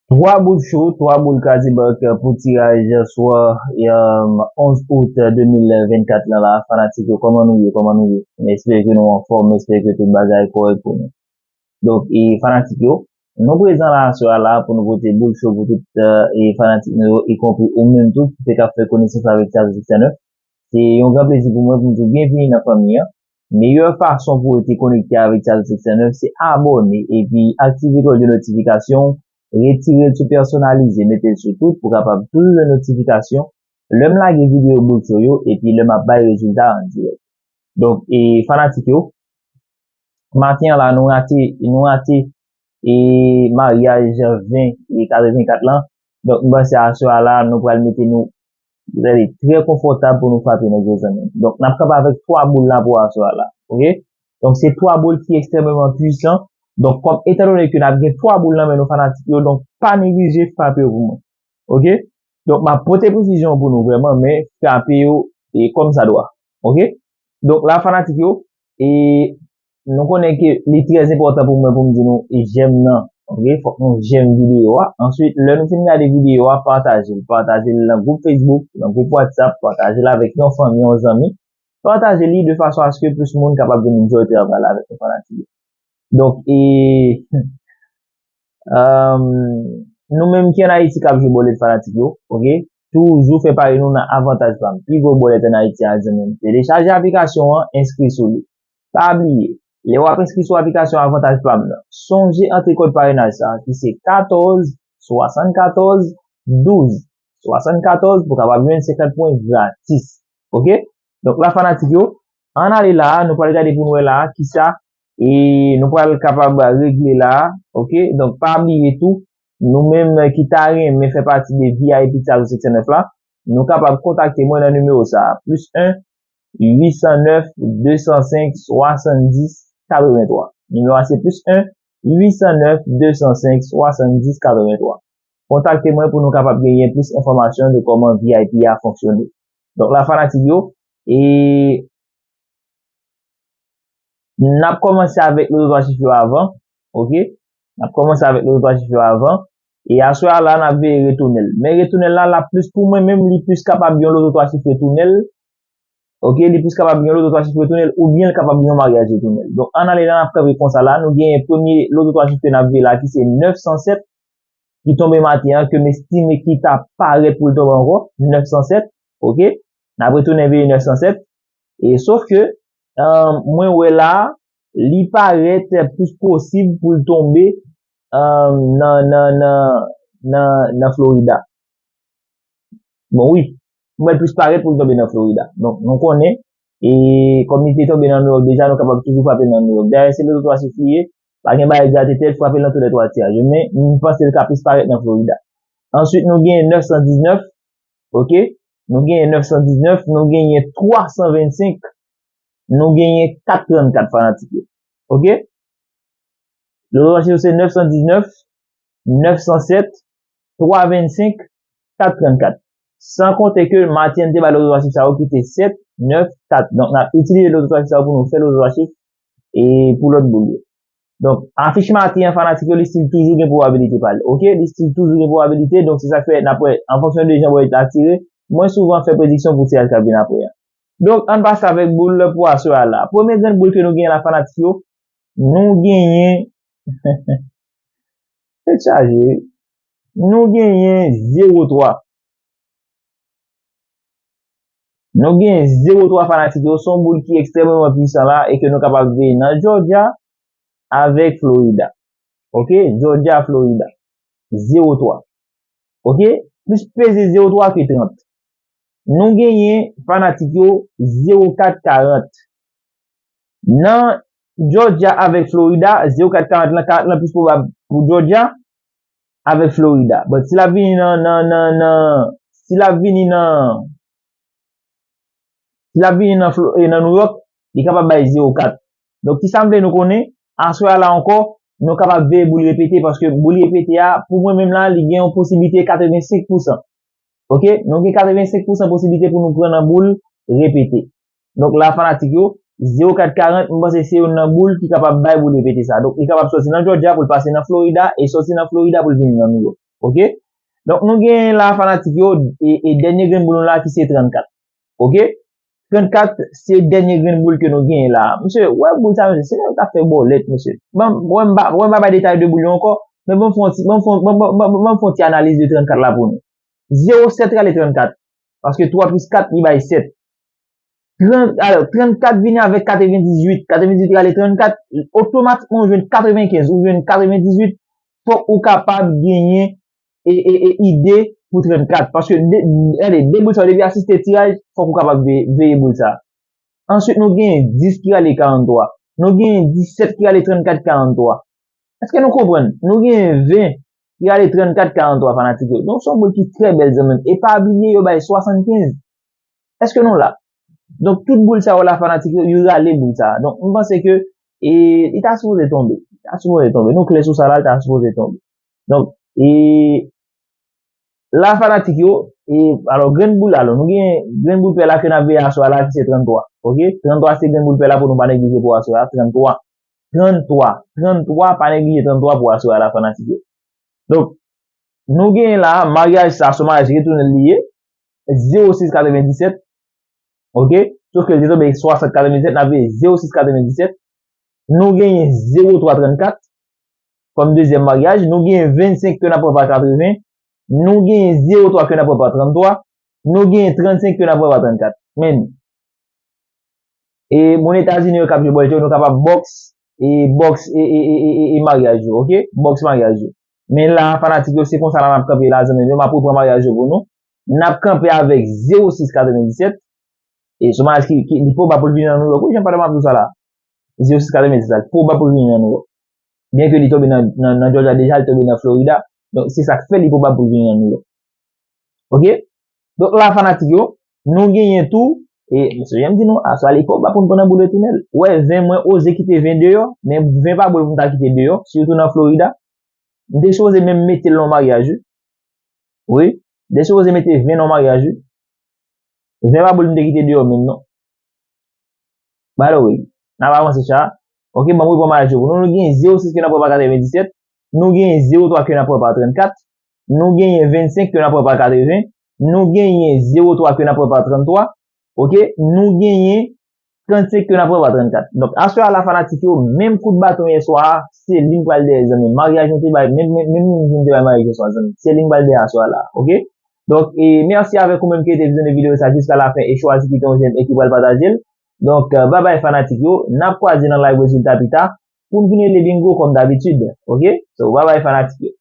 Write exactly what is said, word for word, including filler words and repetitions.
Twa boul cho, twa boul kraze bank pou tiraj swa, um, onz out de mil vennkat lan la. Fanatik yo, kòman nou ye? Kòman nou ye? M espere ke nou anfòm, m espere ke tout bagay kòrèk pou nou. Donk, e fanatik yo, nou prezan la aswè a la pou nou pote boul cho pou tout, e fanatik nou yo, ikonpri ou menm tou ki te ka fè konesans avèk Tazou Seksyon nèf. Se yon gran plezi pou mwen pou m di w byenvini nan fanmi an. Meyè fason pou w rete konekte avèk Tazou Seksyon nèf se abòne epi aktive klòch de notifikasyon, retire l sou pèsonalize, mete l sou tout pou w kapab toujou jwenn notifikasyon lè m lage videyo boul cho yo epi lè m ap bay rezilta an dirèk. Donk, e fanatik yo, maten an la, nou rate, nou rate e maryaj ven e katrevenkat lan. Donk, m panse aswè a la, nou pral mete nou rete trè konfòtab pou nou frape nèg yo, zanmi. Donk, n ap kanpe avèk twa boul la pou aswè a la. Oke? Donk, se twa boul ki ekstrèmeman pwisan. Donk, kòm etandone ke n ap gen twa boul nan men nou fanatik yo, donk pa neglije frape yo pou mwen. Oke? Donk, m ap pote presizyon pou nou vrèman, men frape yo e kòm sa dwa. Oke? Donk, la fanatik yo, e nou konnen ke li trè enpòtan pou mwen pou m di nou e jèm nan. Oke? Fòk nou jèm videyo a. Answit, lè nou fin gade videyo a, pataje l. Pataje l nan gwoup Facebook, nan gwoup WhatsApp, pataje l avèk yon fanmi, yon zanmi. Pataje li de fason aske plis moun kapab vin enjoy travay la avèk nou fanatik yo. Donk, e, um, nou menm ki ann Ayiti k ap jwe bòlèt fanatik yo, oke? Toujou fè pari nou nan Avantaj Pam. Pi gwo bòlèt ann Ayiti a, zanmi m. Telechaje aplikasyon an, enskri sou li. Pa bliye, lè w ap enskri sou aplikasyon Avantaj Pam nan, sonje antre kòd parenaj sa a ki se katòz swasannkatòz douz swasannkatòz pou w kapab jwenn senkant pwen gratis. Oke? Donk, la fanatik yo, ann ale la a, nou pral gade pou n wè la a kisa e nou pral kapab regle la a. Oke? Donk, pa bliye tou, nou menm ki ta renmen fè pati de V I P Tazou Seksyon nèf la, nou kapab kontakte mwen nan nimewo sa a, plis en uit san nèf de san senk swasanndis katrevenntwa. Nimewo a se plis en uit san nèf de san senk swasanndis katrevenntwa. Kontakte mwen pou nou kapab genyen plis enfòmasyon de kòman V I P a fonksyone. Donk, la fanatik yo, e n ap kòmanse avèk loto twa chif yo avan, oke? N ap kòmanse avèk loto twa chif yo avan. E aswè a la, n ap veye retounen l. Men retounen l la, l ap plis pou mwen menm, li plis kapab yon loto twa chif retounen l. Oke, li plis kapab yon loto twa chif retounen l, oubyen l kapab yon maryaj retounen l. Donk, ann ale la, n ap kanpe konsa la. Nou genyen premye loto twa chif ke n ap veye la, ki se nèf san sèt, ki tonbe maten an, ke m estime ki ta parèt pou l tonbe ankò, nèf san sèt, oke? N ap retounen veye nèf san sèt. E sof ke, um, mwen wè la, li parèt plis posib pou l tonbe, um, nan, nan, nan, nan, nan Florida. Bon, wi. Mwen plis parèt pou l tonbe nan Florida. Donk, nou konnen, e kòm li te tonbe nan Nouyòk deja, nou kapab toujou frape nan Nouyòk. Dayè, se loto twa chif li ye, pa gen bagay grate tèt, frape l nan tou lè twa tiraj yo. Men, m panse l ka plis parèt nan Florida. Answit, nou genyen nèf san diznèf, oke? Nou genyen nèf san diznèf, nou genyen twa san vennsenk, nou genyen kat trannkat fanatik yo. Oke? Loto twa chif yo se nèf san diznèf, nèf san sèt, twa vennsenk, kat trannkat. San konte ke Martin te bay loto twa chif sa yo ki te sèt nèf kat. Donk, n ap itilize loto twa chif sa yo pou nou fè loto twa chif e pou lòt boul yo. Donk, afich maten an, fanatik yo, li still toujou gen pwobabilite pa l. Oke? Li still toujou gen pwobabilite. Donk, se sa k fè, n ap wè, an fonksyon de jan bòlèt la tire, mwen souvan fè prediksyon pou tiraj k ap vin apre a. Donk, ann pase avèk boul pou aswè a la. Premye grenn boul ke nou genyen la, fanatik yo, nou genyen, tèt chaje, wi. Nou genyen zewo twa. Nou gen zewo twa fanatik yo, se yon boul ki ekstrèmeman pwisan la e ke nou kapab veye nan Georgia avèk Florida. Oke? Georgia, Florida. Zewo twa. Oke? Plis peze zewo twa ke trant. Nou genyen fanatik yo zewo kat karant. Nan Georgia avèk Florida, zewo kat karant lan, karant lan plis pwobab pou Georgia avèk Florida. But si l ap vini nan, nan, nan, nan, si l ap vini nan, si l ap vini nan Flo-, e nan New York, li kapab bay zewo kat. Donk, kisa m vle nou konnen, aswè a la ankò, nou kapab veye boul repete, paske boul repete a, pou mwen menm la, li gen yon posiblite katrevensenk pousan. Oke? Nou gen katrevensenk pousan posiblite pou nou pran nan boul repete. Donk la, fanatik yo, zewo kat karant, m panse se youn nan boul ki kapab bay boul repete sa. Donk, li kapab sòti nan Georgia pou l pase nan Florida, e sòti nan Florida pou l vini nan New York. Ok? Donk, nou genyen la, fanatik yo, e, e dènye grenn boul nou la ki se trannkat. Ok? Trannkat se dènye grenn boul ke nou genyen la. Mesye, wè boul sa, mesye, se nan yo ta fè bòlèt, mesye. Bon, mwen m pa, mwen m pa bay detay de boul yo ankò, men bon, fè yon ti, bon, fè, bon, bon, bon, bon, fè yon ti analiz de trannkat la pou nou. Zewo sèt rale trannkat. Paske twa plis kat, li bay sèt. Trant, alò, trannkat vini avèk katrevendizuit. Katrevendizuit rale trannkat, otomatikman ou jwenn katrevenkenz, ou jwenn katrevendizuit. Fòk ou kapab genyen e, e, e ide pou trannkat. Paske de, gade, de boul sa yo, depi asiste tiraj, fòk ou kapab veye, veye boul sa. Answit, nou genyen dis ki rale karanntwa. Nou genyen disèt ki rale trannkat karanntwa. Èske nou konprann? Nou genyen ven ki rale trannkat karanntwa, fanatik yo. Donk, se yon boul ki trè bèl, zanmi m. E pa bliye, yo bay swasannkenz. Èske nou la? Donk, tout boul sa yo la, fanatik yo, yo rale boul sa. Donk, m panse ke, e, li ta sipoze tonbe. Li ta sipoze tonbe. Nou klè sou sa la, li ta sipoze tonbe. Donk, e, la, fanatik yo, e, alò, grenn boul la, alò, nou gen grenn boul pè la ke n ap veye aswè a la, ki se trannntwa. Ok? Trannntwa se grenn boul pè la pou nou pa neglije pou aswè a, trannntwa. Trannntwa. Trannntwa, pa neglije trannntwa pou aswè a la, fanatik yo. Donk, nou genyen la, maryaj sa, se yon maryaj retounen li ye, zewo sis katrevendiset. Ok? Sof ke li te tonbe swasant katrevendiset, n ap veye zewo sis katrevendiset. Nou genyen zewo twa trannkat kòm dezyèm maryaj. Nou genyen vennsenk ke n ap pran pa katreven. Nou genyen zewo twa ke n ap pran pa trannntwa. Nou genyen trannsenk ke n ap pran pa trannkat. Men, e moun Etazini yo k ap jwe bòl yo, nou kapab bòks, e bòks, e, e, e, e, e, e maryaj yo, ok? Bòks maryaj yo. Men la, fanatik yo, se konsa la n ap kanpe la, zanmi m yo, m ap repran maryaj yo pou nou. N ap kanpe avèk zewo sis katrevendiset. E se yon maryaj ki, ki, li pwobab pou l vini nan Nouyòk. Wi, Jean Paul, m ap di w sa la. Zewo sis katrevendiset la, li pwobab pou l vini nan Nouyòk. Byen ke li tonbe nan, nan, nan Georgia deja, li tonbe nan Florida. Donk, se sa k fè li pwobab pou l vini nan Nouyòk. Ok? Donk la, fanatik yo, nou genyen tou, e mesye, jan m di nou, aswè a li pwobab pou n pran nan boul retounen. Wè, ven, mwen oze kite ven deyò, men ven pa boul pou m ta kite deyò, sitou nan Florida. M te sipoze menm mete l nan maryaj, wi. Wi, m te sipoze mete ven nan maryaj, wi. Ven pa boul m te kite deyò menm, non. By the way, n ap avanse sa. Ok, ban m repran maryaj yo pou nou. Nou genyen zewo sis ke n ap pran pa katrevendiset. Nou genyen zewo twa ke n ap pran pa trannkat. Nou genyen vennsenk ke n ap pran pa katreven. Nou genyen zewo twa ke n ap pran pa trannntwa. Ok, nou genyen trannsenk ke n ap pran pa trannkat. Donk, aswè a la, fanatik yo, menm kout baton yèswa a, se li m pral dèyè, zanmi. Maryaj nou te bay, menm, menm, menm nou te bay maryaj yèswa, zanmi. Se li m pral dèyè aswè a la, ok? Donk, e, mèsi avèk ou menm ki rete vizyone videyo sa jiska lafen e chwazi kite yon jèm e ki pral pataje l. Donk, e, babay fanatik yo, n ap kwaze nan live rezilta pita pou n vin rele bingo kòm dabitid, ok? So, babay fanatik yo.